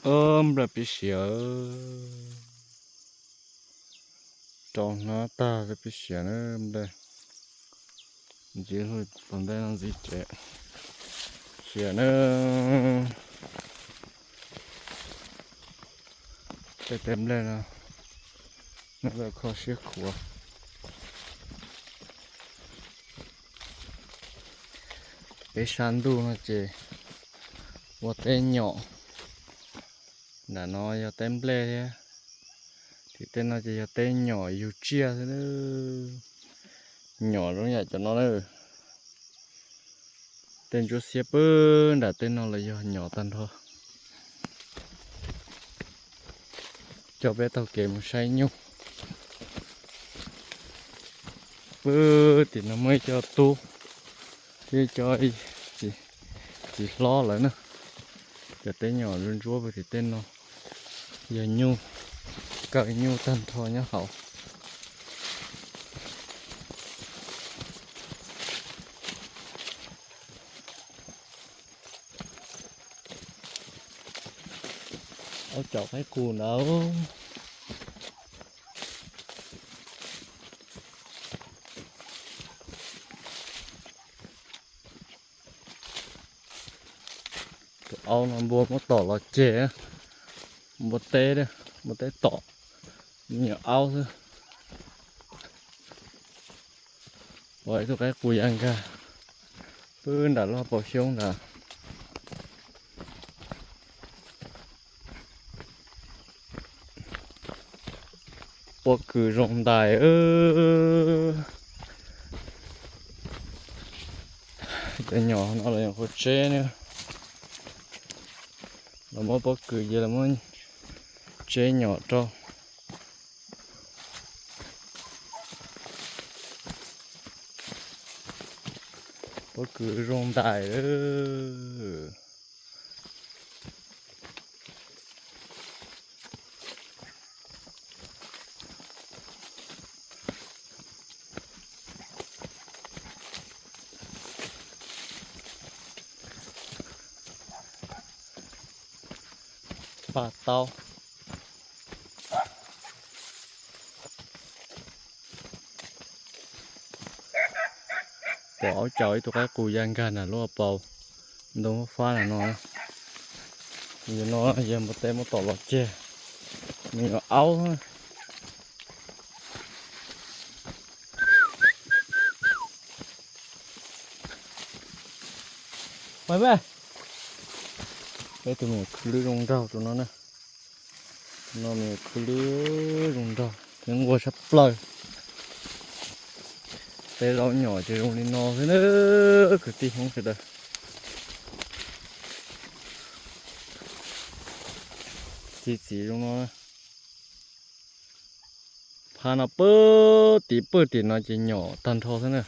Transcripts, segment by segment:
Ob, nplej pib siav. Rau hnab tag pib siav na nplej. Ntxiv hlo tom ntej no ntxiv ces siav na. Tej teb nplej no, nplej kho siab khuav. Peb sab ntuj no ces ua teb nyom. Nram no yog teb nplej thiab. Tim tej no ces yog teb nyom yug tsiaj xwb. Nyom zoo yam cov no na. Tej ntsuab xiab pw nram tej no los yog nyom tag nrho. Coj peb taug kev mus saib nyuj. Pw tim no muaj ib co tub thiab cov txiv hlob lawm na. Cov teb nyom ntsuab ntsuab pw tim tej no yog nyuj, kaw nyuj tag nrho nyob hauv. Aub caum qaib qus ntawd. Tus aub no npua muab tom los ceg, npua teb, npua teb tom, me nyuam aub xwb. Pom ib tug qaib qus ya nkag pw nram lub hauv paus xyoob ntawd. Pob kws zoo ntais. Cov nyom no los nyuam qhuav tseb na. Los muab pob kws ces los muab tseb nyom rau. Pob kws zoo ntais. Paj taub. Pom aub caum ib tug qaib qus ya nkag nram lub hauv paus ntoo fab nram no. Yog no yog npua teb muab tom los ceg, me nyuam aub. Peb tus me nyuam khwv lwb zoo nraug tus no na. Tus no me nyuam khwv lwb zoo nraug thiab nquag tshaj plaws. Teb zaub nyom ces zoo li no xwb na, kwv tij Hmoob sawv daws. Txiv txiv zoo no. Phab no pw tim pw tim no ces nyom tag nrho xwb na.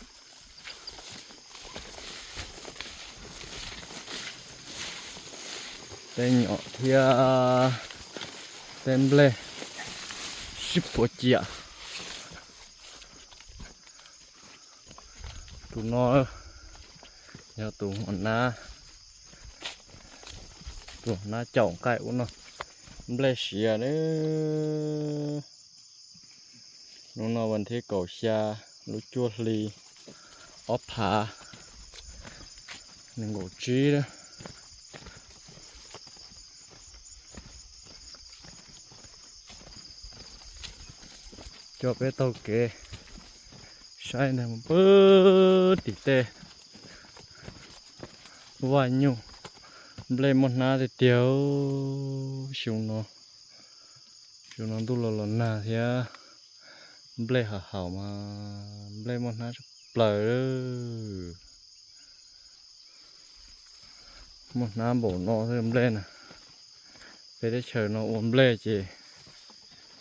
Tej nyom thiab tej nplej sib puas ciam. Tus no yog tus hua nab, tus hua nab caum nqaij ub no, nplej siav na. Hnub no vas thib kaum xya lub cuaj hli ob phav nees nkaum tsib. Coj peb taug kev saib ntag, pw tim tej vaj nyuj, nplej muaj hnab tiag tiag. Xyoo no, xyoo no ntuj los los nag thiab, nplej haum haum mas nplej muaj hnab tshaj plaws. Muaj hnab npaum no xwb nplej na. Peb teb chaws no ua nplej ces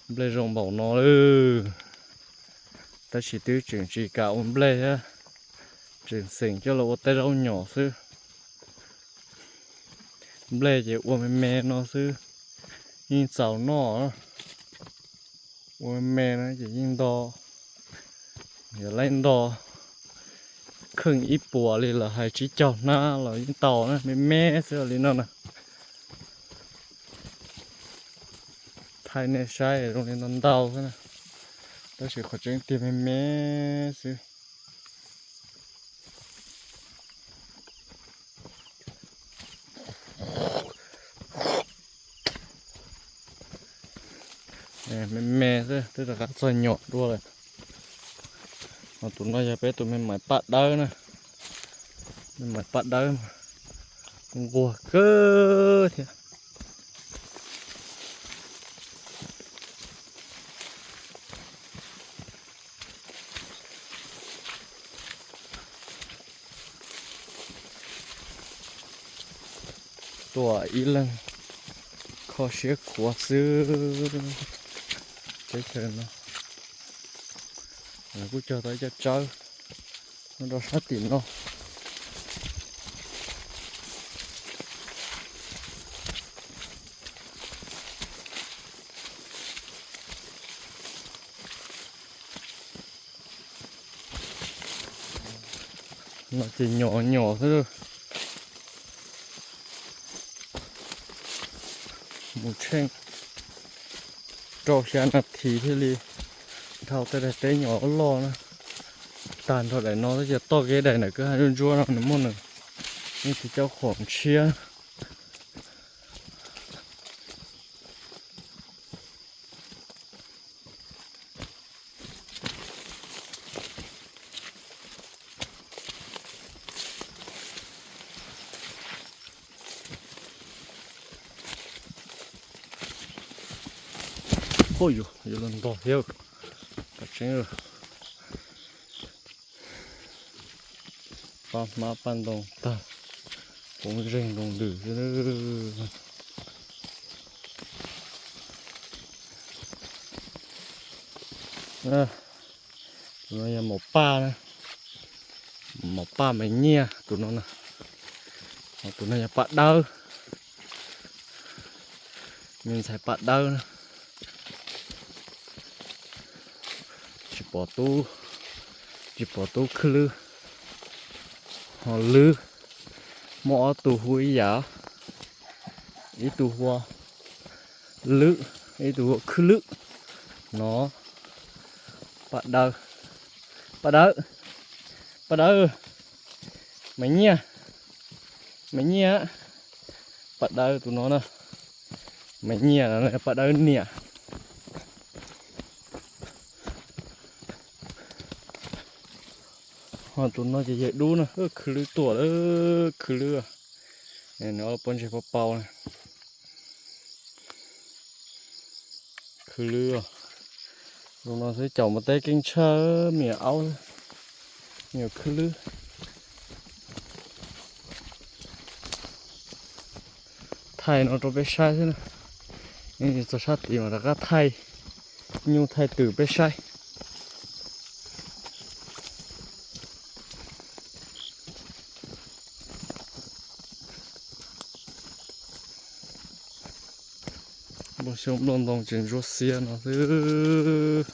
nplej zoo npaum no lawm. Tab sis twb tseem tsis kam ua nplej thiab, tseem xeem coj los ua tej zaub nyom xwb. Nplej ces ua me me no xwb, yeej txaus noj. Ua me me no ces yeej nto, yog laib nto kheej ib puas li los hais tsib caug hnab los yeej tau na, me me xwb li no na. thaij nej saib zoo li no ntau xwb na, tab sis qhov tseeb tiag me me xwb. Me me xwb twb rov qab txog nyom dua lawm. Ho tus no yog peb tus me mais paj dawb na. Me mais paj dawb mas nquag kawg thiab. Tuaj ib leeg kho siab khuav xwb. Teb chaws no kuj cog tau ib co tsawb nyob rau sab tim no. No ces nyom nyom xwb. Mus tsheej rau xya nas this thiaj li dhau tej daim teb nyom loj na. Tag nrho daim no tab sis toj kev daim ntawm kwj ha ntsuab ntsuab no nws muaj nws ib tug caub qhuam tshiab. Oj, yuav los ntog thiab. Paj tseeb, paj hmab paj ntoo tag, poob zeeg nroo ntws xwb. Tus no yog maum paj na, maum paj me nyiaj tus no na. Tus no yog paj dawb, me ntxhais paj dawb na. Tsis pom tub, tsis pom tub khwb lwb, ho lwb muaj ob tug hu ib yam, ib tug hu ua lwb, ib tug hu ua khwb lwb no. Paj dawb, paj dawb, paj dawb, me nyiaj, me nyiaj, paj dawb tus no na, me nyiaj, paj dawb niam. Ho tus no ces yawg dub na, khwb lwb tuaj lawm, khwb lwb, nws ob pob ntseg pob pau na. Khwb lwb, tus no xwb caum mus teb keeb tshaj me nyuam aub, me nyuam khwb lwb. Thaij no rau peb saib xwb na, txog sab tid mas rov qab thaij nyuj thaij twm peb saib. Nplooj xyoob nplooj ntoo tseem ntsuab xiab no xwb.